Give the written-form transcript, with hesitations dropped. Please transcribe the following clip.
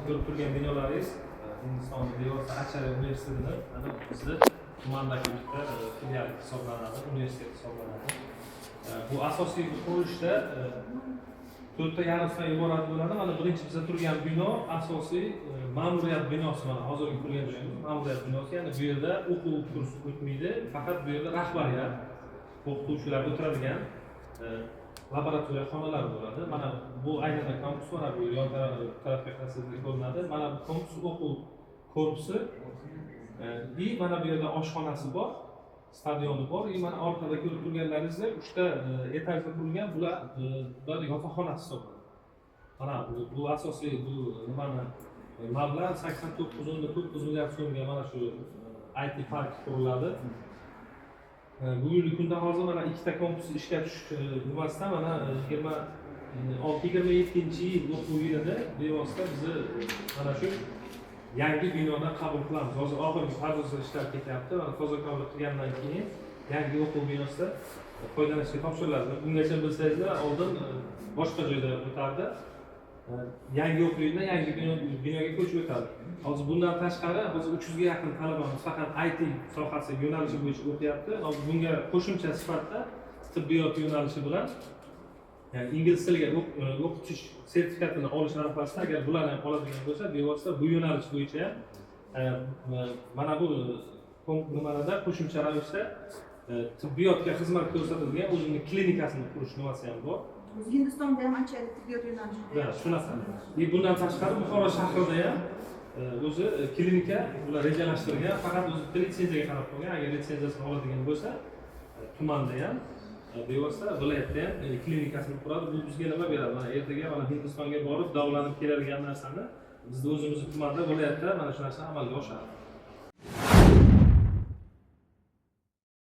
ko'rib turgan binolaringiz Hindistonni bevosita Acharya universitetini, mana bizni tumandagi bitta filiali hisoblanadi, universitet hisoblanadi. Bu asosiy qurilishda to'rtta yarusdan iborat bo'ladi. Mana birinchi biza turgan bino asosiy ma'muriyat binosi, mana hozirgi turgan joyimiz ma'muriyat binosi, ya'ni bu yerda o'quv kursi o'tmaydi, faqat bu yerda rahbariyat, o'qituvchilar o'tiradigan laboratoriya xonalari bo'ladi. Mana bu aylana kampus, mana bu yon tarafga qarasangiz ko'rinadi. Mana bu kampus o'quv korpusi и mana bu yerda oshxonasi bor, stadioni bor. И mana orqada ko'rib turganlaringizdek uchta etajda qurilgan, bular yotoqxonasi hisoblanadi. Mana bu asosiy bu nimani mablag' 89,9 milliard so'mga mana shu IT park quriladi. Bugungi kunda hozir mana ikkita kompus ishga tushish nimasidan mana 26, 27-yil o'quv yilida bevosita bizni mana shu yangi binoda qabul qilamiz. Hozir oxirgi pardozlar ishlar ketyapti. Mana tozakorlik qilgandan keyin yangi o'quv binosida foydalanishga topshiriladi. Bungacha, bilsangizlar, oldin boshqa joyda o'tardi. Yangi o'quv yilida yangi binoga ko'chib o'tadi. Hozir bundan tashqari hozir 300ga yaqin talabamiz faqat IT sohasi yo'nalishi bo'yicha o'qiyapti. Hozir bunga qo'shimcha sifatida tibbiyot yo'nalishi bilan, ya'ni ingliz tiliga o'qitish sertifikatini olish arafasida, agar bularni ham oladigan bo'lsa, bevosita bu yo'nalish bo'yicha ham mana bu nimalarda qo'shimcha ravishda tibbiyotga xizmat ko'rsatadigan o'zini klinikasini qurish nimasi ham bor. O'zi Hindistonda ham ancha tibbiyot yo'nalishida. Да, shunaqa. И bundan tashqari Buxoro shahrida ham o'zi klinika ular rejalashtirgan, faqat o'zi bitta litsenziyaga qarab qolgan. Agar litsenziyasini oladigan bo'lsa, tumanda ham, bevosita viloyatda ham klinikasini quradi. Bu bizga nima beradi? Mana ertaga mana Hindistonga borib davolanib keladigan narsani bizni o'zimizni tumanda, viloyatda mana shu narsa amalga oshadi.